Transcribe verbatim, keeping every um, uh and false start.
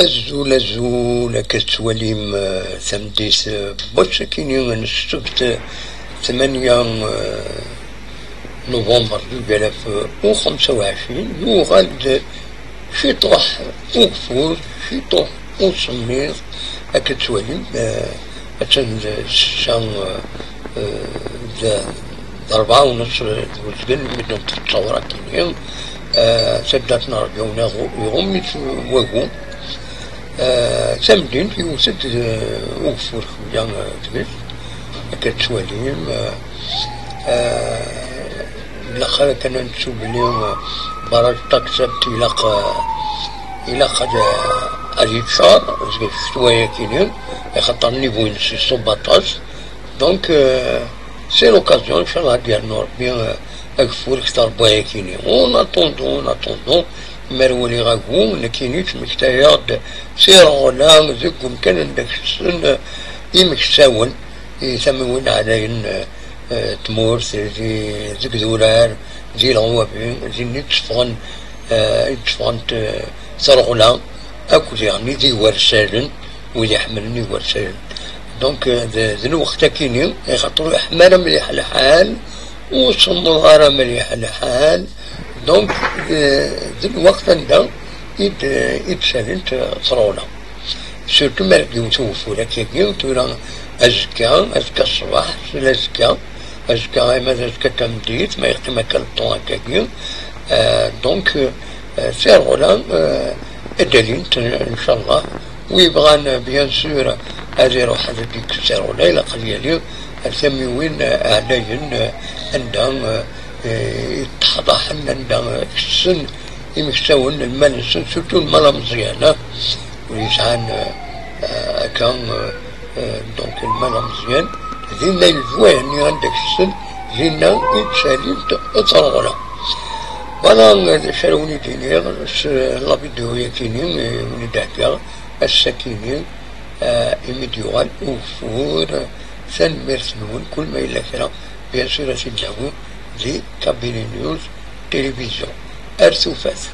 Azul, azul, akka tettwalim, eh, tameddit, eh, n wass-akini n ssebt, eh, tmanya, eh, november alef u xemsa u ɛecrin, yuɣal-d ciṭuḥ ugeffur, ciṭuḥ usemmiḍ, akka tettwalim, eh, attan d ssetta, eh, eh, d, d rebɛa u nus d uzgen mi d-neṭṭef ttawra-kini, eh, taddart n Ṛebbi iɣumm-itt wagu. Eh, d tamdint yewwet-d, eh, ugeffur xemya, eh, deg-s, akka tettwalim, eh, eh, ilaq kan ad nettu belli, eh, barrage Taksabt ilaq, eh, ilaq ad, eh, ad yeččar deg ccetwa-yakini, axaṭer nnivu-ines iṣubb aṭas. Donc, euh, c'est l'occasion, inchallah, ad yernu Rebbi, euh, ageffur kter n wayakini. En attendant, en attendant, mi ara waliɣ agu, nekkini ttmektayeɣ-d si Rɣla deg umkan anda ktessen, euh, imeksawen, i tamiwin ɛlayen, euh, euh, tmurt, di, deg idurar, di leɣwabi, dinni tteffɣen, euh, i tteffɣent, euh, s Rɣla, akked yeɣni d igersalen, wid iḥemmlen igersalen. Donc, euh, d, d lweqt akini, axaṭer ur iḥma ara mliḥ lḥal, ur semmeḍ ara mliḥ lḥal. Donc, euh, d lweqt anda i d, i d-salint, euh, s Rɣla. Surtout mi ara d-yewwet ugeffur akkagi, tura azekka, azekka ṣṣbeḥ, s lazekka, azekka, ama d azekka tameddit, ma yeqqim akka le temps akkagi. Euh, donc, euh, si Rɣla, euh, ad d-alint, inchallah. Wi yebɣan, bien sûr, ad iruḥ ad d-yekkes si Rɣla, ilaq ad yali ar tamiwin, euh, ɛlayen, euh, anda, euh, euh, yeṭṭeḥḍaḥen, anda, euh, ktessen imeksawen lmal-nsen, surtout lmal ameẓyan, ah, wid yesɛan, euh, euh, akka, euh, euh, donc lmal ameẓyan, dinna i lejwayeh-nni anda ktessen, dinna i ttsalint ad tt-Rɣla. Voilà, euh, d acu ara wen-id-iniɣ s la vidéo-yakini, euh, wen-id-ɛeddiɣ ass-akini, euh, imi d-yuɣal ugeffur. Tanemmirt-nwen, kul ma yella kra, bien sûr, ad t-id-nawi di Kabylie News Télévision. Ar tufat.